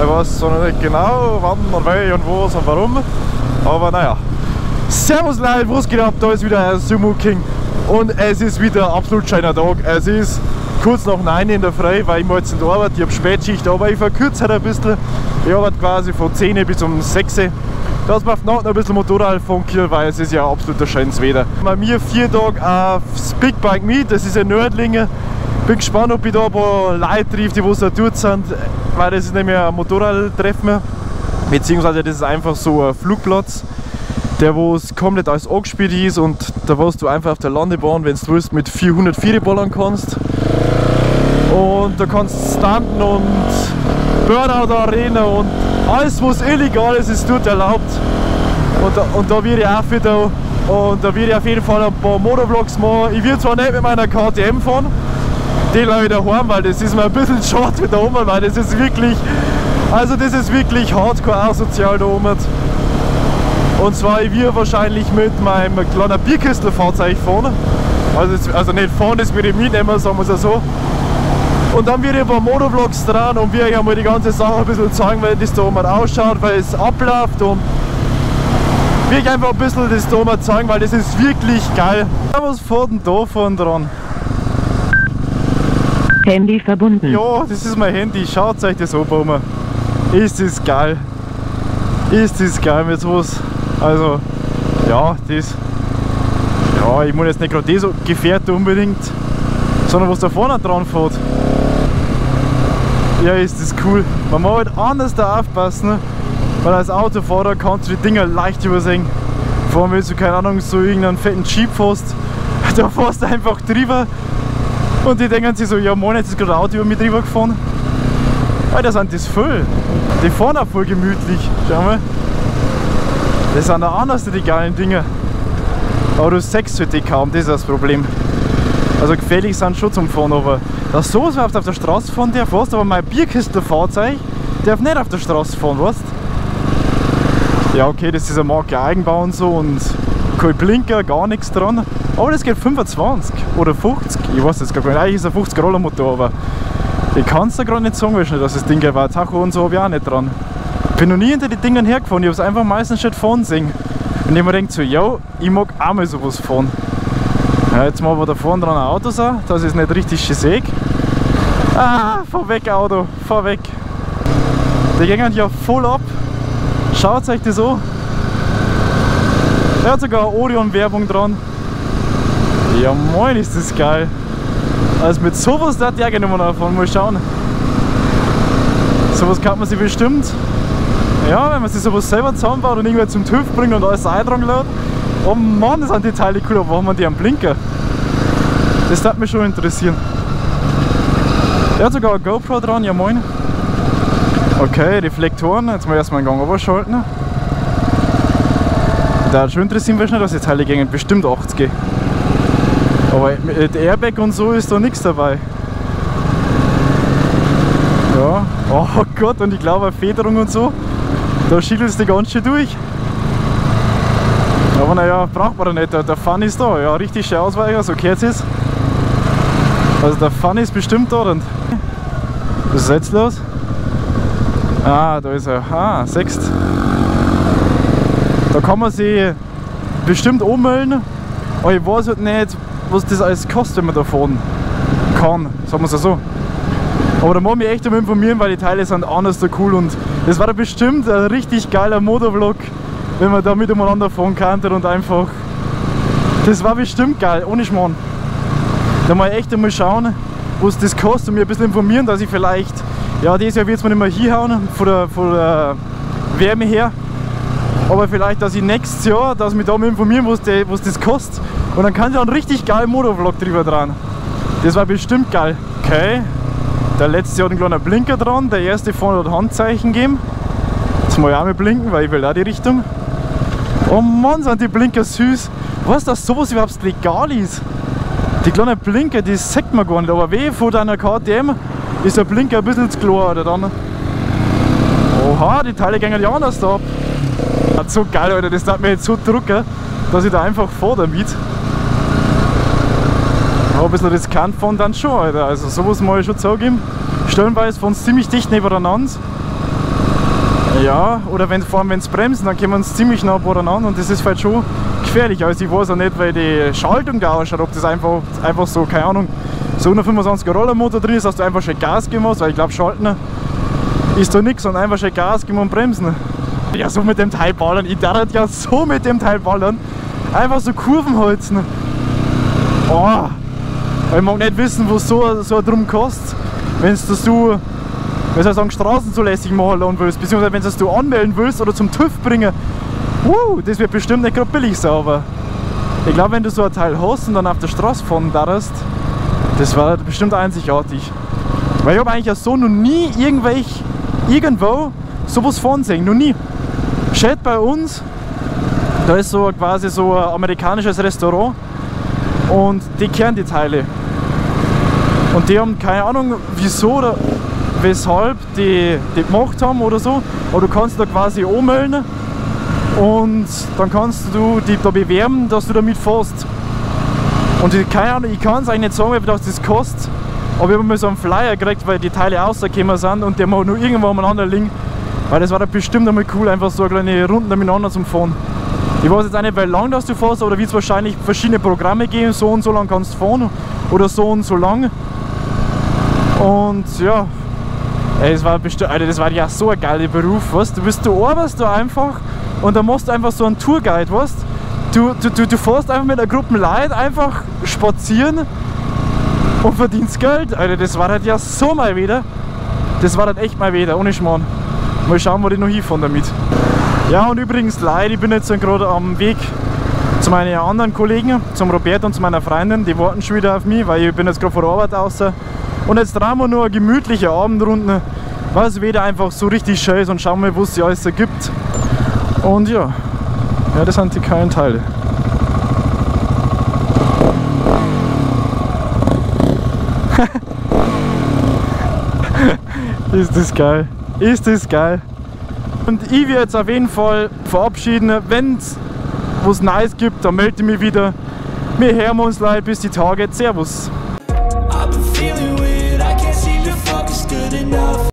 Ich weiß zwar noch nicht genau, wann und wie und was und warum, aber naja. Servus Leute, was geht ab? Da ist wieder euer Sumo King und es ist wieder ein absolut schöner Tag. Es ist kurz nach 9 in der Früh, weil ich jetzt in der Arbeit, ich habe Spätschicht, aber ich verkürze halt ein bisschen. Ich arbeite quasi von 10 bis um 6 Uhr. Dass wir auf die Nacht noch ein bisschen Motorrad fahren können, weil es ist ja absolut schönes Wetter. Bei mir 4 Tage aufs Big Bike Meet, das ist in Nördlingen. Bin gespannt, ob ich da ein paar Leute treffe, die was da dort sind, weil das ist nämlich ein Motorradtreffen. Beziehungsweise das ist einfach so ein Flugplatz, der wo es komplett alles angespielt ist und da wo du einfach auf der Landebahn, wenn du willst, mit 404 ballern kannst. Und da kannst du stunten und Burnout Arena und alles was illegal ist, ist dort erlaubt. Und da werde ich auch wieder, und da werde ich auf jeden Fall ein paar Motovlogs machen. Ich werde zwar nicht mit meiner KTM fahren, die lasse ich daheim, weil das ist mir ein bisschen schade mit da oben, weil das ist wirklich, also das ist wirklich hardcore asozial da oben. Und zwar, ich werde wahrscheinlich mit meinem kleinen Bierkistelfahrzeug fahren. Also nicht fahren, das würde ich mitnehmen, sagen wir es ja so. Und dann werde ich ein paar Motovlogs dran und werde euch einmal die ganze Sache ein bisschen zeigen, weil das da oben ausschaut, weil es abläuft und werde ich einfach ein bisschen das da oben zeigen, weil das ist wirklich geil. Was fährt denn da vorne dran? Handy verbunden. Ja, das ist mein Handy. Schaut euch das an, Baumer. Ist das geil. Ist das geil mit sowas. Also, ja, das. Ja, ich muss jetzt nicht gerade das Gefährt unbedingt, sondern was da vorne dran fährt. Ja, ist das cool. Man muss halt anders da aufpassen, weil als Autofahrer kannst du die Dinger leicht übersehen. Vor allem, wenn du, keine Ahnung, so irgendeinen fetten Jeep fährst, da fährst du einfach drüber. Und die denken sich so, ja moin, jetzt ist gerade ein Auto über mich drüber gefahren. Alter, sind das voll. Die fahren auch voll gemütlich. Schau mal. Das sind auch anders die geilen Dinger. Aber du siehst halt die kaum, das ist das Problem. Also gefährlich sind schon zum Fahren, aber dass sowas überhaupt auf der Straße fahren darf, weißt du, aber mein Bierkistelfahrzeug darf nicht auf der Straße fahren, weißt du? Ja okay, das ist eine Marke Eigenbau und so und kein Blinker, gar nichts dran. Aber das geht 25 oder 50, ich weiß jetzt gar nicht, eigentlich ist ein 50er Rollermotor, aber ich kann es da gerade nicht sagen, wie schnell dass das Ding geht, weil Tacho und so habe ich auch nicht dran. Bin noch nie hinter die Dingern hergefahren, ich habe es einfach meistens schon fahren sehen. Und ich mir denke so, yo, ich mag auch mal sowas fahren. Ja, jetzt machen wir da vorne dran ein Auto so, dass ich es nicht richtig schön sehe. Ah, fahr weg Auto, fahr weg. Die gehen ja voll ab. Schaut euch das an. Der hat sogar eine Orion-Werbung dran. Ja moin, ist das geil. Also mit sowas da hat der nochmal fahren, mal schauen. Sowas kann man sich bestimmt. Ja, wenn man sich sowas selber zusammenbaut und irgendwer zum TÜV bringt und alles eintragen lässt. Oh Mann, das sind die Teile cool, aber warum haben die einen Blinker? Das würde mich schon interessieren. Der hat sogar eine GoPro dran, ja moin. Okay, Reflektoren, jetzt mal erstmal einen Gang überschalten. Da hat schon interessieren wahrscheinlich, dass die Teile gingen bestimmt 80. Aber mit Airbag und so ist da nichts dabei. Ja, oh Gott, und ich glaube Federung und so, da schüttelst du ganz schön durch. Aber naja, braucht man ja nicht, der Fun ist da, ja, richtig schön Ausweicher, so gehört es. Also der Fun ist bestimmt da. Und was ist jetzt los? Ah, da ist er. Ah, siehst. Da kann man sich bestimmt anmelden, aber ich weiß halt nicht, was das alles kostet, wenn man da fahren kann, sagen wir es ja so. Aber da muss ich mich echt einmal informieren, weil die Teile sind anders so cool und das war da bestimmt ein richtig geiler Motovlog, wenn man da miteinander fahren könnte und einfach... Das war bestimmt geil, ohne Schmarrn. Da mal echt einmal schauen, was das kostet und mir ein bisschen informieren, dass ich vielleicht... Ja, dieses Jahr wird es mir nicht mehr hinhauen, von der Wärme her. Aber vielleicht, dass ich nächstes Jahr, dass ich mich da mal informieren, was das kostet. Und dann kann ich auch einen richtig geilen Motovlog drüber dran. Das war bestimmt geil. Okay, der letzte hat einen kleinen Blinker dran, der erste vorne hat Handzeichen gegeben. Jetzt muss ich auch mal blinken, weil ich will auch die Richtung. Oh Mann, sind die Blinker süß. Weißt du, dass sowas überhaupt legal ist? Die kleinen Blinker, die sieht man gar nicht. Aber weh, vor deiner KTM ist der Blinker ein bisschen zu klar, oder dann? Oha, die Teile gehen ja anders da ab. Das ist so geil, Alter, das darf mir jetzt so drucken, dass ich da einfach fahre damit. Aber ein bisschen riskant fahren dann schon, Alter. Also sowas muss ich schon zugeben. Stellenweise fahren sie ziemlich dicht nebeneinander. Ja, oder wenn, vor allem wenn sie bremsen, dann kommen sie ziemlich nah beieinander und das ist halt schon gefährlich. Also ich weiß auch nicht, weil die Schaltung da ausschaut, ob das einfach so, keine Ahnung, so 125er Rollermotor drin ist, dass du einfach schon Gas geben musst, weil ich glaube, Schalten ist da nichts, sondern einfach schon Gas geben und bremsen. Ja, so mit dem Teil ballern, ich darf ja so mit dem Teil ballern, einfach so Kurven holzen. Oh, weil ich mag nicht wissen, was so ein Drum kostet, wenn es das du, wenn du sagen, straßenzulässig machen lassen willst, beziehungsweise wenn du es du anmelden willst oder zum TÜV bringen. Das wird bestimmt nicht gerade billig sein, aber ich glaube, wenn du so ein Teil hast und dann auf der Straße fahren darfst, das war bestimmt einzigartig. Weil ich habe eigentlich ja so noch nie irgendwo sowas fahren sehen, noch nie. Chat bei uns, da ist so quasi so ein amerikanisches Restaurant und die kehren die Teile. Und die haben keine Ahnung, wieso oder weshalb die gemacht haben oder so, aber du kannst da quasi anmelden und dann kannst du dich da bewerben, dass du damit fährst. Und ich, keine Ahnung, ich kann es eigentlich nicht sagen, wie das kostet, aber ich habe mal so einen Flyer gekriegt, weil die Teile rausgekommen sind und der mag nur irgendwo umeinander liegen, weil das war da bestimmt einmal cool, einfach so eine kleine Runde miteinander zum Fahren. Ich weiß jetzt auch nicht, wie lange das du fährst, aber da wird es wahrscheinlich verschiedene Programme geben, so und so lang kannst du fahren oder so und so lang. Und ja, ey, das war bestimmt, Alter, das war ja so ein geiler Beruf, weißt du? Du arbeitest da einfach und dann machst du einfach so einen Tourguide, weißt du? Du fährst einfach mit einer Gruppe Leute einfach spazieren und verdienst Geld. Alter, das war halt ja so mal wieder. Das war halt echt mal wieder, ohne Schmarrn. Mal schauen, wo ich noch hinfahren damit. Ja, und übrigens, Leute, ich bin jetzt gerade am Weg zu meinen anderen Kollegen, zum Robert und zu meiner Freundin. Die warten schon wieder auf mich, weil ich bin jetzt gerade vor der Arbeit raus. Und jetzt drehen wir nur eine gemütliche Abendrunde, weil es wieder einfach so richtig schön ist und schauen wir, was es alles so gibt. Und ja, ja, das sind die kleinen Teile. Ist das geil. Ist das geil. Und ich werde jetzt auf jeden Fall verabschieden. Wenn es was Neues gibt, dann melde ich mich wieder. Wir hören uns, Leute, bis die Tage. Servus.